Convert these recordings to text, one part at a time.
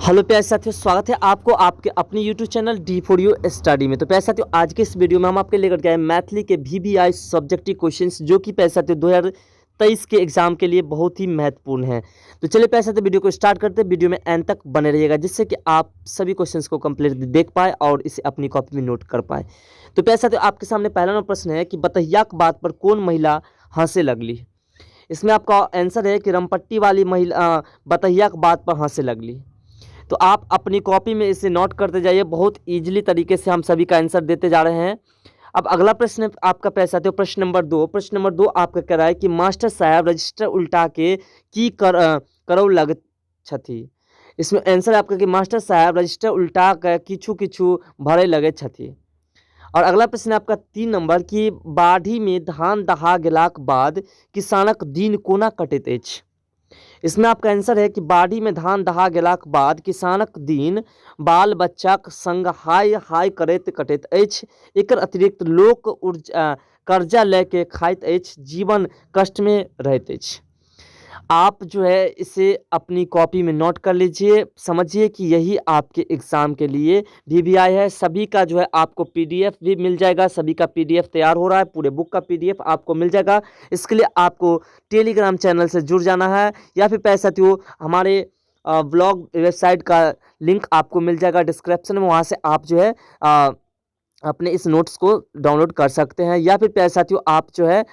Hello प्यारे साथियों, स्वागत है आपको आपके अपने YouTube channel D for you study में। तो प्यारे साथियों, आज के इस वीडियो में हम आपके लेकर के आए मैथिली के VVI subjective questions, जो कि प्यारे साथियों 2023 के एग्जाम के लिए बहुत ही महत्वपूर्ण है। तो चलिए प्यारे साथियों, वीडियो को स्टार्ट करते हैं। वीडियो में एंड तक बने रहिएगा, जिससे कि आप सभी क्वेश्चंस को कंप्लीट देख पाए और इसे अपनी कॉपी में नोट कर पाए। तो प्यारे साथियों, आपके सामने पहला नंबर प्रश्न है कि बतहियाक बात पर कौन महिला हंसे लगली। इसमें आपका आंसर है कि रमपट्टी वाली महिला बतहिया के बात पर हंसे लगली। तो आप अपनी कॉपी में इसे नोट करते जाइए, बहुत ईजिली तरीके से हम सभी का आंसर देते जा रहे हैं। अब अगला प्रश्न आपका पैसा साथियों, प्रश्न नंबर 2। प्रश्न नंबर 2 आपका कह रहा है कि मास्टर साहब रजिस्टर उल्टा के की करो लग छथि। इसमें आंसर आपका कि मास्टर साहब रजिस्टर उल्टा के किछु किछु भरे लगे छथि। और अगला प्रश्न आपका 3 नंबर कि बाढ़ी में धान दहा गेलाक बाद किसानक दिन कोना कटैत अछि। इसमें आपका आंसर है कि बाढ़ी में धान दहा गेलाक बाद किसानक दिन बाल बच्चाक संग हाय हाय करैत कटैत अछि। एकर अतिरिक्त लोक कर्जा लए के खाइत अछि, जीवन कष्ट में रहैत अछि। आप जो है इसे अपनी कॉपी में नोट कर लीजिए, समझिए कि यही आपके एग्ज़ाम के लिए VVI है। सभी का जो है आपको PDF भी मिल जाएगा, सभी का PDF तैयार हो रहा है, पूरे बुक का PDF आपको मिल जाएगा। इसके लिए आपको टेलीग्राम चैनल से जुड़ जाना है, या फिर पैसा साथियों हमारे ब्लॉग वेबसाइट का लिंक आपको मिल जाएगा डिस्क्रिप्शन में, वहाँ से आप जो है अपने इस नोट्स को डाउनलोड कर सकते हैं, या फिर प्यारे साथियों आप जो है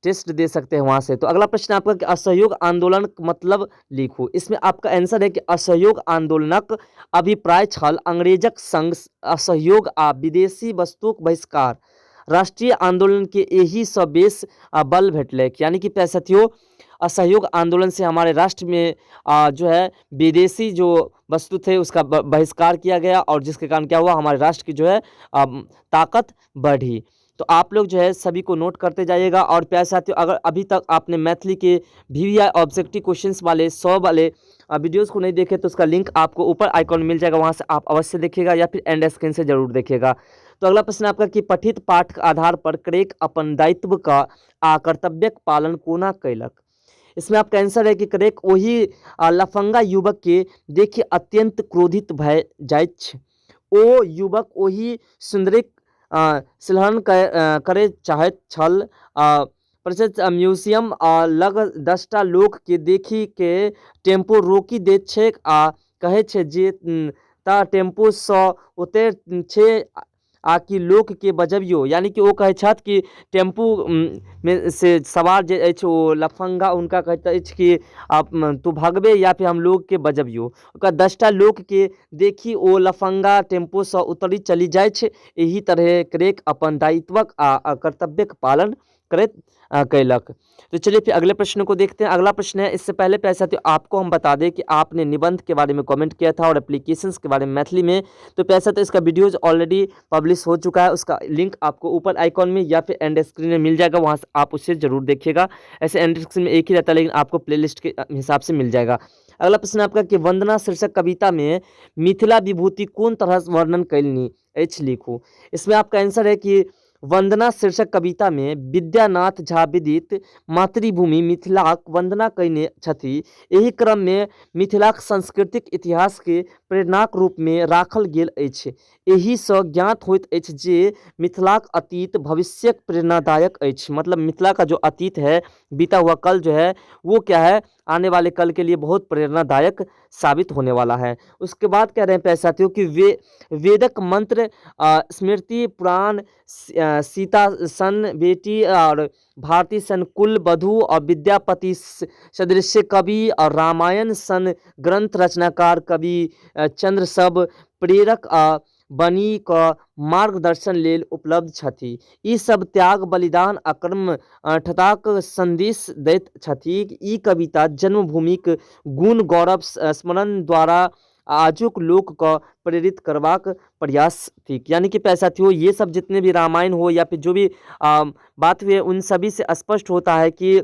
टेस्ट दे सकते हैं वहाँ से। तो अगला प्रश्न आपका कि असहयोग आंदोलन मतलब लिखो। इसमें आपका आंसर है कि असहयोग आंदोलनक अभिप्राय छल अंग्रेजक संग असहयोग आ विदेशी वस्तुक बहिष्कार। राष्ट्रीय आंदोलन के एही सँ बेस बल भेटलैक। यानी कि प्यारे साथियों, असहयोग आंदोलन से हमारे राष्ट्र में जो है विदेशी जो वस्तु थे उसका बहिष्कार किया गया, और जिसके कारण क्या हुआ, हमारे राष्ट्र की जो है ताकत बढ़ी। तो आप लोग जो है सभी को नोट करते जाइएगा। और प्यारे साथियों, अगर अभी तक आपने मैथिली के VVI objective questions वाले 100 वाले वीडियोस को नहीं देखे तो उसका लिंक आपको ऊपर आइकॉन मिल जाएगा, वहाँ से आप अवश्य देखिएगा या फिर एंड स्क्रीन से जरूर देखिएगा। तो अगला प्रश्न आपका कि पठित पाठ के आधार पर क्रेक अपन दायित्व का आ कर्तव्यक पालन कोना कैलक। इसमें आपका आंसर है कि क्रेक वही लफंगा युवक के देखि अत्यंत क्रोधित भय जाइत छै। ओ युवक ओहि सुंदरिक सिलहन करे चाहैत छल। प्रसिद्ध म्यूजियम लग 10टा लोक के देखी के टेम्पो रोकि दैत छैक आ कहै छै जे ता टेम्पो सँ उतरि छै आ कि लोक के बजबियौ। यानी कि ओ कहै छथि कि टेम्पू में से सवार जे अछि ओ लफंगा हुनका कहैत अछि कि आप तू भगबे या फिर हम लोग के बजबियौ। ओकरा 10टा लोक के देखि ओ लफंगा टेम्पो सँ उतरि चलि जाइछ। एहि तरहे क्रेक अपन दायित्वक आ कर्तव्यक पालन करैत कैलक। तो चलिए फिर अगले प्रश्न को देखते हैं। अगला प्रश्न है, इससे पहले प्यारे साथियों आपको हम बता दें कि आपने निबंध के बारे में कमेंट किया था और एप्लीकेशंस के बारे में मैथिली में, तो प्यारे साथियों इसका वीडियोज ऑलरेडी पब्लिश हो चुका है, उसका लिंक आपको ऊपर आइकॉन में या फिर एंड स्क्रीन में मिल जाएगा, वहाँ से आप उसे जरूर देखिएगा। ऐसे एंड स्क्रीन में एक ही रहता है, लेकिन आपको प्ले लिस्ट के हिसाब से मिल जाएगा। अगला प्रश्न आपका कि वंदना शीर्षक कविता में मिथिला विभूति कोन तरह वर्णन कैलनी अछि लिखू। इसमें आपका आंसर है कि वंदना शीर्षक कविता में विद्यानाथ झा विदित मातृभूमि मिथिलाक वंदना कयने छथि। एहि क्रम में मिथिलाक सांस्कृतिक इतिहास के प्रेरणाक रूप में राखल गेल अछि। एहि सँ ज्ञात होइत अछि जे मिथिलाक अतीत भविष्यक प्रेरणादायक अछि। मतलब मिथिला का जो अतीत है, बीता हुआ कल जो है वो क्या है, आने वाले कल के लिए बहुत प्रेरणादायक साबित होने वाला है। उसके बाद कह रहे हैं प्यारे साथियों कि वेदक मंत्र स्मृति पुराण सीता सन बेटी और भारती सन कुल वधु और विद्यापति सदृश कवि और रामायण सन ग्रंथ रचनाकार कवि चंद्र सब प्रेरक बनी क मार्गदर्शन लेल उपलब्ध छथि। ई सब त्याग, बलिदान आ कर्म ठताक संदेश दैत छथि। ई कविता जन्मभूमिक गुण गौरव स्मरण द्वारा आजुक लोक क प्रेरित करबाक प्रयास थिक। यानी कि प्यारे साथियों, ये सब जितने भी रामायण हो या फिर जो भी बात हुई है, उन सभी से स्पष्ट होता है कि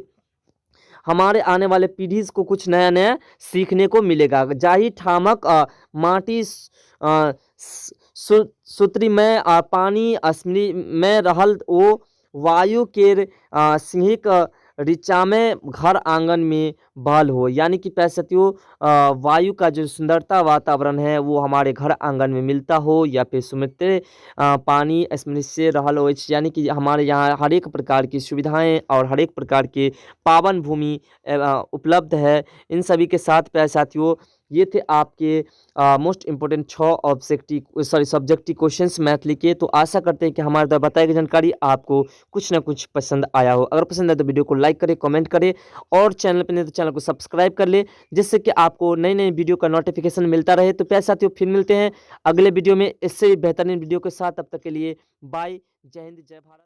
हमारे आने वाले पीढ़ी को कुछ नया नया सीखने को मिलेगा। जाहि ठामक माटी सूत्रीमय आ पानी स्मृतिमय रहल ओ वायु केर सिंहिक ऋचामय घर आंगन में बहल हो, यानी कि प्यारे साथियों वायु का जो सुंदरता वातावरण है वो हमारे घर आंगन में मिलता हो, या फिर सुमित्र पानी से रहल हो, यानी कि हमारे यहाँ हर एक प्रकार की सुविधाएं और हर एक प्रकार के पावन भूमि उपलब्ध है। इन सभी के साथ प्यारे साथियों ये थे आपके most important 6 objective sorry subjective questions Maithili के। तो आशा करते हैं कि हमारे द्वारा बताई गई जानकारी आपको कुछ ना कुछ पसंद आया हो। अगर पसंद आए तो वीडियो को लाइक करें, कमेंट करें और चैनल पर नहीं तो चैनल को सब्सक्राइब कर ले, जिससे कि आपको नई नई वीडियो का नोटिफिकेशन मिलता रहे। तो प्यारे साथियों फिर मिलते हैं अगले वीडियो में इससे बेहतरीन वीडियो के साथ। तब तक के लिए बाय, जय हिंद, जय भारत।